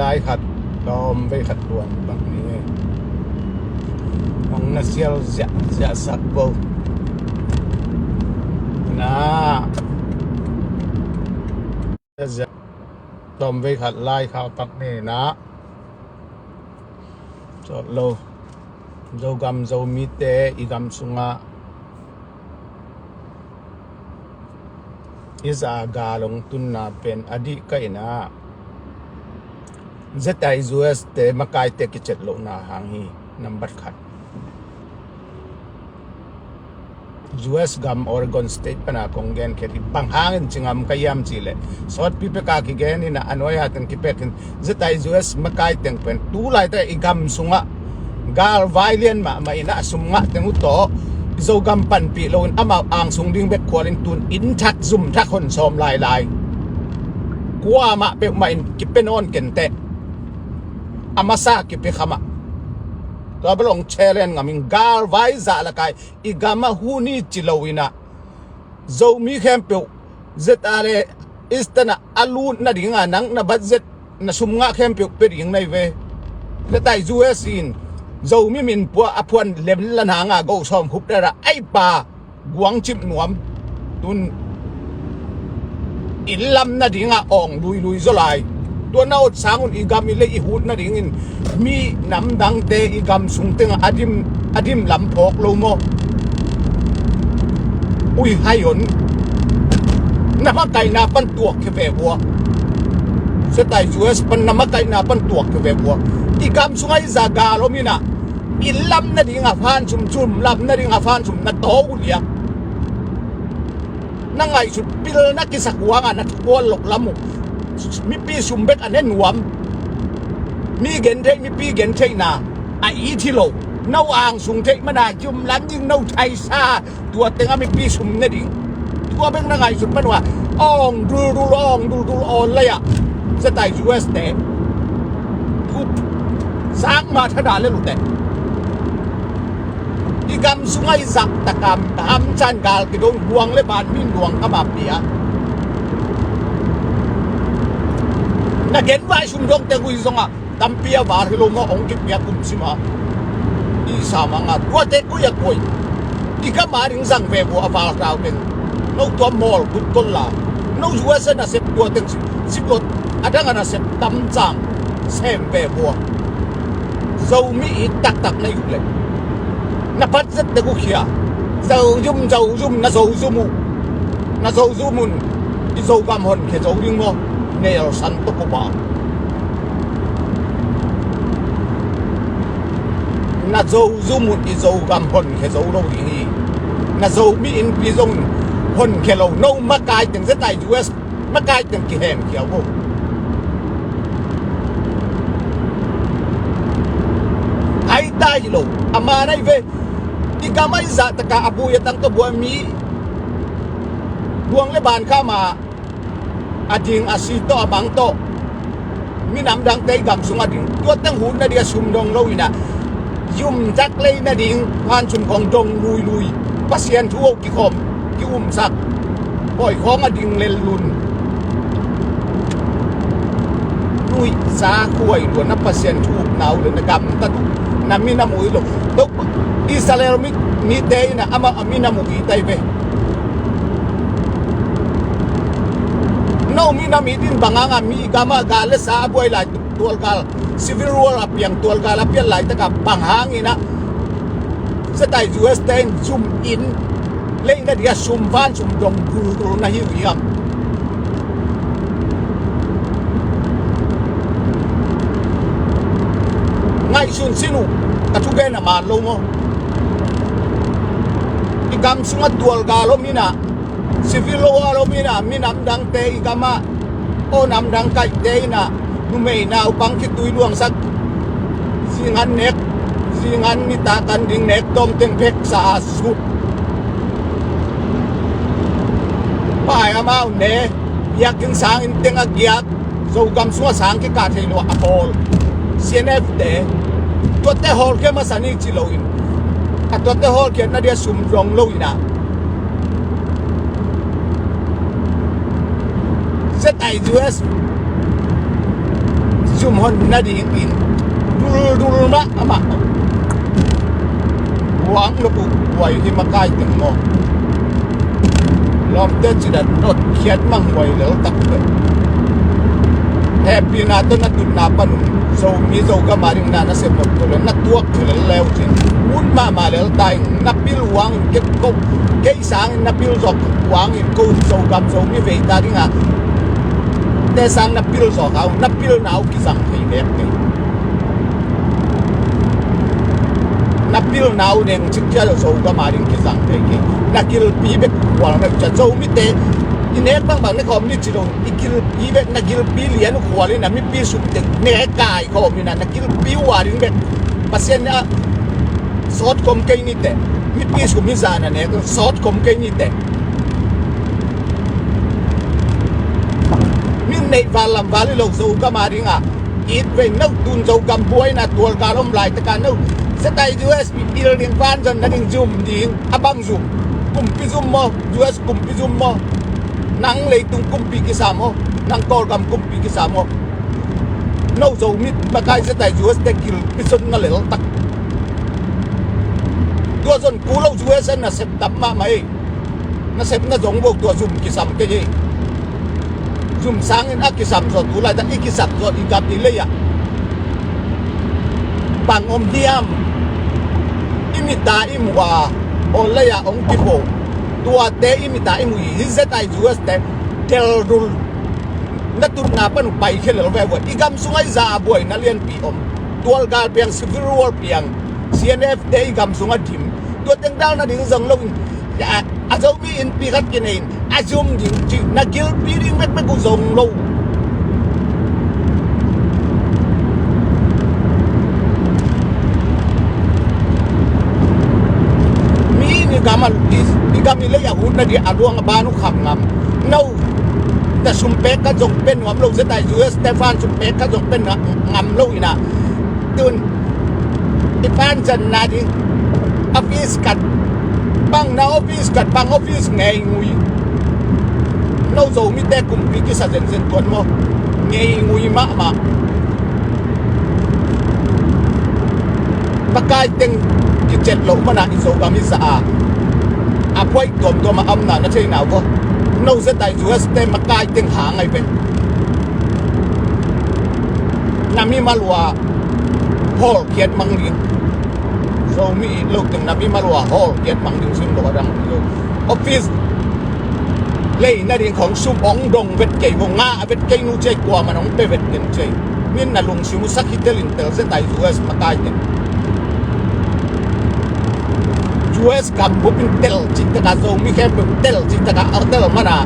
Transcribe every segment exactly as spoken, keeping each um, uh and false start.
Lai khat tawm vei khat tuan bang ni. Hong na sial ziah ziah sak bo. Na ziah ziah tawm vei khat lai kha pak ni na. Sawt lo. Zogam Zomite i gam sungah i za gal hong tunna pen a dih ka inah Z I U S te makaite kicet lohna hang hi. Nambat khat, U S gam Oregon State pana kong gen khet hi. Bang hangin cingam ka hiam cihleh, sawtpi peka kigen inah a nuai-a teng kipek in Z I U S makai teng pen tu laite i gam sungah galvai lian mahmah inah a sum ngah teng uh tawh Zogam panpih loin amau angsung ding bek khualin tun inn thak zum thak hon sawm lailai. Kuamah peuhmah in kipia nawn kenteh. A masa kipia khamah. Tua bel hong challenge ngam in galvai zah lakai i gamah hun hi ci lo inah Zomi khempeuh Z R A Eastern ah a lut nadinga nang na budget na sum ngah khempeuh pia ding na hi ve. Letai U S in Zomi min pua a phuan lem la nanga go sawm khup dara ai pa guang cip nuam tun inn lam nadinga awng luilui zaw lai. Tua na ot sangun i gam i lei i hut nadingin mi namdangte i gam sung tengah a dim, a dim lam phawk lo maw? Ui hai on. Na makaihna pan tuak khe ve bua. Setai U S pan na makaihna pan tuak khe ve bua. I gam sungah i za gal om inah inn lam nadinga fan sum, sum lam nadinga fan sum na taw uh liak. Na ngaihsut pilna kisak huanga na thukual loh lam uh. Mipi sum bek a ne nuam. Mi gentheih, mipi gentheihna a it hi lo. No angsung theih mana zum lam ding no thaisa. Tua tengah mipi sum ne ding. Tua bek na ngaihsut pan uh a awng duldul, awng duldul awn lei ah. Setai U S te. Sak ma thada le lute. I gam sungah i zak takam hamchan gal kidong luang le ban min luang kama pia. Na gen vai sum dong te gui zongah tampi a var hi lo maw hong kipia kum sima. I sama nga tuate kui a kui. I gama ding zang ve bu a val tau teng. No tua mawl kut kol la. No U S A nasep tua teng sip, sip lot. A dang a nasep tam cang sem ve bua. Zomi i taktak na yu le. Na budget te gu khia. Zozum, zozum, na zozum uh. Na zozum un. I Zogam hon khe zo ding maw. Nelson to ko ba. Na zozum un i Zogam hon khe zo lo ding hi. Na Zomi innpi zong hon khe lo. No makai teng zetai U S makai teng kihem khia vo. Ai tai lo. Ama nai ve. I gam ai za taka a bui a tang to bua mi. Luang le ban kha ma. A ding a si tawh a bang tawh minam dangte i gam sung a ding tua teng hun nading a sum dong lo inah yum tak lei nading han sum khong dong luilui Pasian thu oh kikhawm ki-umsak pawi khawng a ding lel lun. Luih za khuai luan a Pasian thu upna uh le na gamtat uh na minam uh hi lo. Tok Israel mi, mite inah amah a minam uh hi tai ve. No minam i din banganga mi gama gal le sa a buai lai tual gal civil war a piang tual gal a pian lai taka bang hang inah setai U S te in zum in leina dia sum van sum dong gulgul na hi uh hiam? Ngaihsun sin uh ka thugen a man lo maw? I gam sungah tual gal om inah civil war om inah minam dangte i gamah aw nam dang kaihte inah numei naupang khitui luangsak zingan nek zingan nitak an ding nek tawm teng pheksa a sut. Pai amau ne biakinn sang in teng a giak Zogam sungah sang kikah thei lo a hawl C N F te tuate hawlkhia masa ni ci loin a tuate hawlkhiatna dia sum zong lo inah Z I U S Zum hon nadingin duldul mahmah. Huang na buai hi makai teng maw? Lawmte cidan notkhiat manghuai lel tak peuh. Hehpihna tawh na tutna pan un Zomi Zogam a ding na nasep nop tawh le na tuak thei lel le uh cin. Ut mahmah lel ta in na pil huang in kei ko, kei sangin na pil zawk huang in ko Zogam Zomi veita dingah te sang na pil zawk a uh, na pilna uh kizang thei vek kei. Na pilna uh neng cik cia lo Zogam a ding kizang thei kei. Na gilpi bek khual na uh cia Zomite i nek bangbang ne khawm ni ci lo. I gilpi bek na gilpi lian uh khual in na mipi sum teng ne kai khawm in na gilpi uh a ding bek Pasian a sawt khom kei ni teh. Mipi sum i zan a nek sawt khom kei ni teh. Min neih val lam val i lo Zogam a dingah it vei no tun Zogam buaina tualgal om laitakah no. Zetai U S pi pil ding van zon na ding zum ding a bang zum. Kumpi zum maw? U S kumpi zum maw? Nang leitung kumpi kisa maw? Nang Kawlgam kumpi kisa maw? No Zomi makai zetai U S te gilpi zon na lel tak. Tua zon ku lo U S a nasep tam mahmah ei. Nasepna zong vo tua zum kisam kei hi. Zum sangin a kisam zaw tu laitak i kisam zaw i gam i lei-ah bang om hiam? I mita i muh a aw lei-ah hong kipo tuate i mita i muh hi. Hi zetai U S te deldul na tutna pan uh paikhia lel ve uh a i gam sungah i za a buaina lianpi om. Tualgal piang, civil war piang, C N F te i gam sungah dim. Tua teng dal nading zong lo in a, a Zomi innpi khat kinei in a zum ding cih na gilpi ding bekbek uh zong lo. Mi in i gam a, i, i gam i lei a hut nading a luang a ban uh kham ngam. No ta sum pek khat zong pen nuam lo zetai U S te fan sum pek khat zong pen ngam lo in a. Tun i pan zan nading office khat bang na office khat bang office ngei ngui. No Zomite kumpi kisa zenzen tuan maw? Ngei ngui mahmah. Makai teng kicet loh mana i Zogam i za a a puai tuamtuam a amna na theina uh. No zetai U S te makai teng hang ai ve. Na mimal uh a hawlkhiat mang ding. Zomi it lo teng na mimal uh a hawlkhiat mang ding sim lo a dang lo. Office lei nading khong sum hong dong vet kei vo ngah vet kei nu ciai kuaman hong pe vet ken ciai. Min na lungsim uh sakhi tel in tel zetai U S makai teng. U S gam bupin tel cih takah Zomi khempeuh tel cih takah a tel mana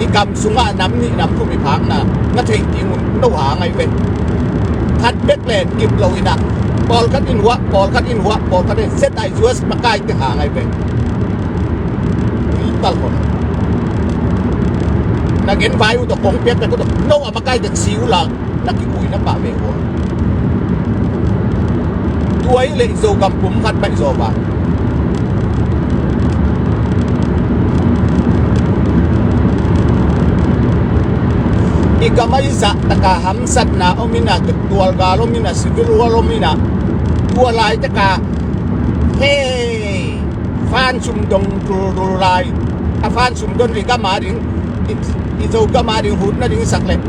i gam sungah nam nih nam thum i phakna na theih ding un no hang ai ve. Khat bek len kip lo inah pawlkhat in huah pawlkhat in huah pawlkhat in zetai U S makai teng hang ai ve. Tal hon na gen vai uh tawh kong piak pek uh tawh no a makai teng si uh la. Na kikuina pah ve ua. Tua i leh Zogam pum khat baih zaw va. I gam a i zah taka hamsatna om ina, tualgal om ina, civil war om ina. Tua lai taka hei fan sum dong dul dul lai. A fan sum don ri gam a ding i, i Zogam a ding hutna ding sak leh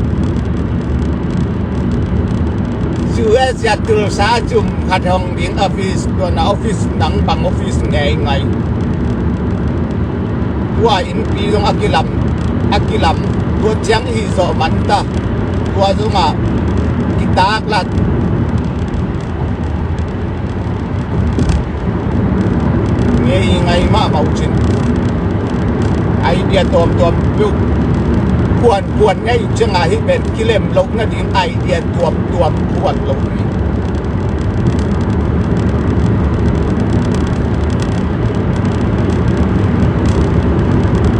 U S a tulsa zum khat hong ding office tuana office nang bang office ngei ngai. Tua innpi zong a kilam a kilam tua ciang i hih zawh man ta. Tua zongah kitak lat ngei ngai mahmah uh cin. Idea tuamtuam peuh kuankuan ngei ciangah hih pen kilem loh nading idea tuamtuam kuan loh hi.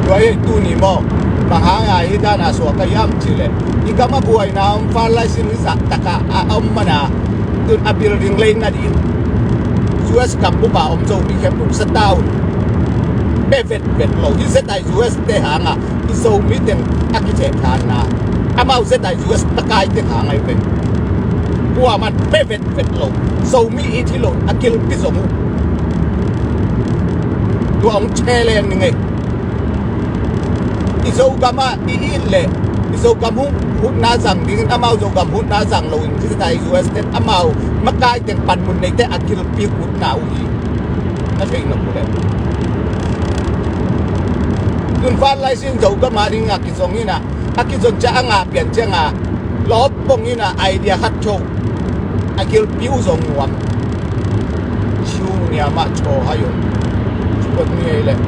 Tua hi tuni maw bang hang a hih dana suak ka hiam cileh i gam a buaina om far laisin zah taka a om mana. Tun a building lei nading U S gam bupa om Zomi khempeuh sata un. Be vetvet lo hi zetai U S te hanga i Zomi teng a kithehkhanna amau zetai U S takai teng hang ai ve. Kuaman pe vetvet lo. Zomi i thi lo a kilpi zong uh. Tua hong challenge ni ngei. I Zogam ah i it leh i Zogam hutna zang dingin amau Zogam hutna zang lo in kizita i U S ten amau makai teng panmun neite a kilpi hutna uh hi. Na thei nop uh leh. Tun fat lai sin Zogam a ding a kizong in a, a kizon ciang a ngah pian ciang a lawp pong in a idea khat tho. A kilpi uh zong nuam. Ciu niam ah chaw hai uh. Ciu ni ei leh.